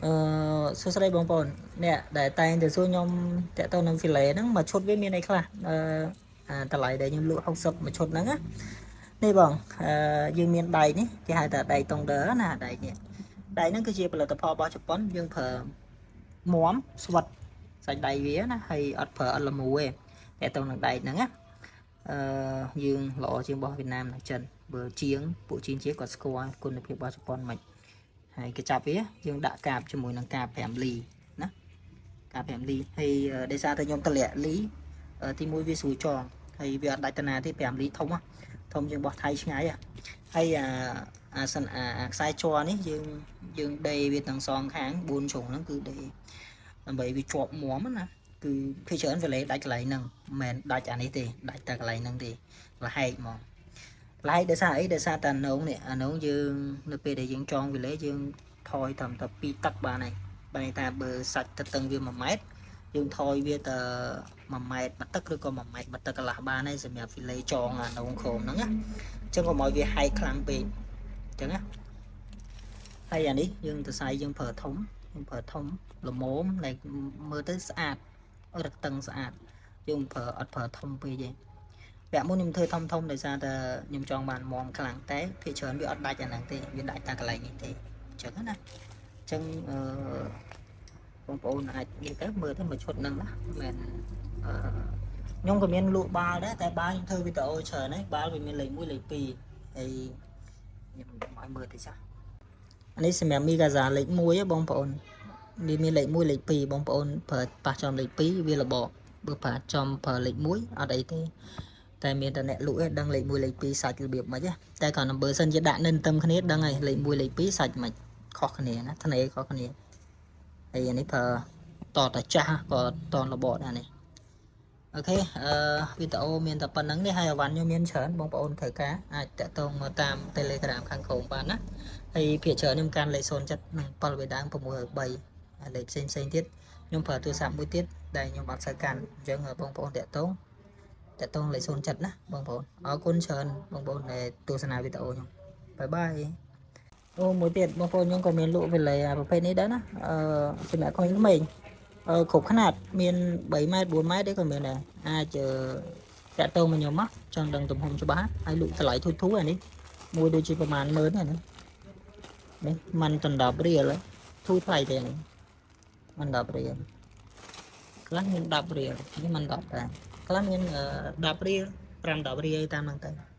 អឺសួស្តីបងប្អូនអ្នកដែលតែងតែសួរខ្ញុំតាក់ទងនឹង fillet ហ្នឹងមួយឈុតវាមានអីខ្លះអឺអាតម្លៃដែលខ្ញុំលក់60មួយឈុតហ្នឹងណានេះបងអឺយើងមានដែកនេះគេហៅថាដែកតុងឌ័រណាដែកនេះដែកហ្នឹងគឺជាផលិតផលរបស់ជប៉ុនយើងប្រើមាំស្វិតសាច់ដៃវាណាហើយអត់ប្រើអត់លមួទេតាក់ទងនឹងដែកហ្នឹងណាអឺយើងល្អជាងរបស់វៀតណាមនិងចិនបើជាងពួកจีនជាគាត់ស្គាល់គុណភាពរបស់ជប៉ុនមិន ហើយគេចាប់វាយើងដាក់កាបជាមួយនឹងកាប5លីណាកាប5លីហើយដោយសារតែខ្ញុំតម្លាក់លីទីមួយវាស្រួលចងហើយវាអត់ដាច់តាណាទេ5លីធំធំជាងរបស់ថៃឆ្ងាយហើយអាអាសិនអាខ្សែជ័រនេះយើងយើងដេវាទាំងសងខាង4ជ្រុងហ្នឹងគឺដេដើម្បីវាជាប់មាំណាគឺភាគច្រើនវលេដាច់កន្លែងហ្នឹងមិនមែនដាច់អានេះទេដាច់តែកន្លែងហ្នឹងទេលហែកហ្មង ឡែកដោយសារអីដោយសារតែនងនេះអានងយើងនៅពេលដែលយើងចងវាលេយើងថយត្រឹមតែ2ទឹកបានហើយបើន័យថាបើសាច់ទៅតឹងវា1ម៉ែត្រយើងថយវាទៅ1ម៉ែត្រមួយទឹកឬក៏1ម៉ែត្រមួយទឹកកន្លះបានហើយសម្រាប់ fillet ចងអានងក្រោមហ្នឹងណាអញ្ចឹងកុំឲ្យវាហែកខ្លាំងពេកអញ្ចឹងណាហើយអានេះយើងទៅសៃយើងប្រើធំយើងប្រើធំល្មមដែលមើលទៅស្អាតរឹតតឹងស្អាតយើងប្រើអត់ប្រើធំពេកទេ វគ្គមុនខ្ញុំធ្វើធំធំដោយសារតែខ្ញុំចង់បានមមខ្លាំងតែភាគច្រើនវាអត់ដាច់អាហ្នឹងទេវាដាច់តែកន្លែងនេះទេអញ្ចឹងណាអញ្ចឹងអឺបងប្អូនអាចនិយាយទៅមើលទៅមួយឈុតហ្នឹងណាមិនអឺខ្ញុំក៏មានលក់បាល់ដែរតែបាល់ខ្ញុំធ្វើវីដេអូច្រើនហើយបាល់វាមានលេខ1លេខ2ហើយខ្ញុំឲ្យមើលតិចចាអានេះសម្រាប់មីកាហ្សាលេខ1បងប្អូនវាមានលេខ1លេខ2បងប្អូនប្រើប៉ះចំលេខ2វារបកបើប្រើចំប្រើលេខ1អត់អីទេ តែមានតែអ្នកលក់ឯងដឹងលេខ1លេខ2សាច់របៀបម៉េចតែគ្រាន់តែបើសិនជាដាក់នៅទន្ទឹមគ្នាដឹងហើយលេខ1លេខ2សាច់ម៉េចខុសគ្នាណាធ្នេខុសគ្នាហើយអានេះប្រើតតែចាស់ក៏តរបកដែរនេះOK អឺវីដេអូមានតែប៉ុណ្្នឹងនេះហើយអវ៉ាន់ខ្ញុំមានច្រើនបងប្អូនត្រូវការអាចតាក់ទងមកតាម Telegram ខាងក្រោមបានណាហើយភាគច្រើនខ្ញុំកាន់លេខ07និង7វេដើម603ហើយលេខផ្សេងផ្សេងទៀតខ្ញុំប្រើទូរស័ព្ទមួយទៀតដែលខ្ញុំអត់សូវកាន់អញ្ចឹងបងប្អូនតាក់ទង តាក់ទងលេខ07ណាបងប្អូនអរគុណច្រើនបងប្អូនដែលទស្សនាវីដេអូខ្ញុំbye bye អូមួយទៀតបងប្អូនខ្ញុំក៏មានលក់ fillet អាប្រភេទនេះដែរណាអឺសម្រាប់ក្មេងៗអឺគ្រប់ຂະຫນាតមាន3ម៉ែត្រ4ម៉ែត្រទេក៏មានដែរអាចតាក់ទងមកខ្ញុំមកចង់ដឹងទំហំច្បាស់ហើយលក់តម្លៃធូរធូរអានេះមួយដូចជាប្រហែលម៉ឺនហ្នឹងនេះមិនដណ្ដប់រៀលធូរថ្លៃទេនេះមិន10រៀលខ្លះមាន10រៀលនេះមិន10ដែរ ខ្លះមាន10រៀល5 10រៀលតាមហ្នឹងទៅ។